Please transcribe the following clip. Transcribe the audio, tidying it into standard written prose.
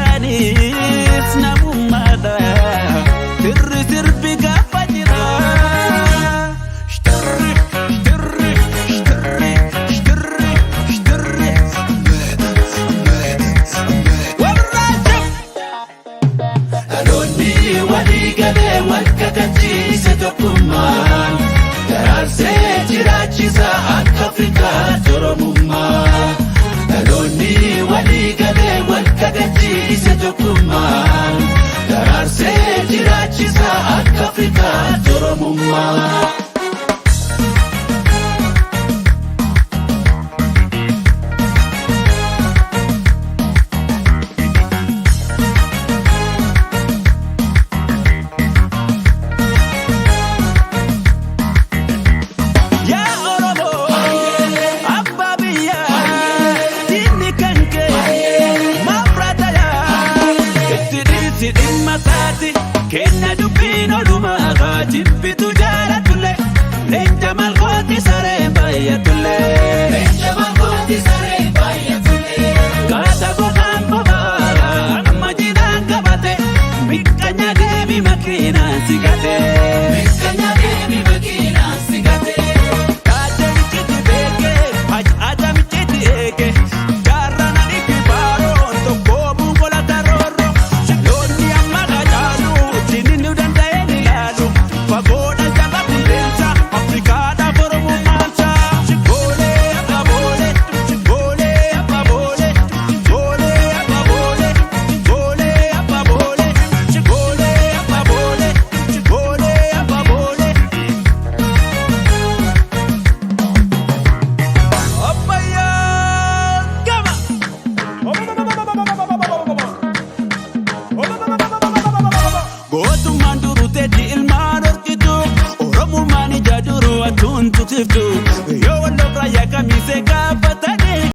Aadaanis namummaadha. Sirri sirbi gaafa jira. Shtirri, shtirri, shtirri, shtirri, shtirri. Warraajab! Dhaloonni walii galee wal kakachiise tokkummaan daraarsee jiraachisa akka Afrikaatti Oromummaa. Dhaloonni walii galee wal kakachiise tokkummaan daraarsee jiraachisa akka Afrikaatti Oromummaa. Yaa Oromoo, abbaa biyyaa, diinni kan kee maaf raatayaa? Itti dhiisi dhimma isaati, kenna dubbiin odumaa haa jibbitu jaalatullee, leenca malkooti saree baay'atullee. Leenca malkooti saree baay'atullee. Kaata gogaan bobaa amma jidhaan qabate, miqqanya deemi makiinaan si gate. Miqqanya deemi makiinaan si gate. Kaadamichitti beekee, adamichitti eege, jaarrana itti baaroon tokkoomuu golata roorro. Loonni amma qacaalu, diinni danda'ee ni ilaalu. Fagoodha jabatti leenca, Afrikaadhaaf Oromummaansa. Boolee abba boolee, boolee abba boolee, boolee abba boolee, boolee abba boolee, boolee abba boolee, boolee abba boolee. Abbayyaa gama. Gootummaan duruu teetti ilmaan horkitu, Oromummaan ija duruu atuun tuksiftu. Yoo walloof raayyaa kamiisee gaafa.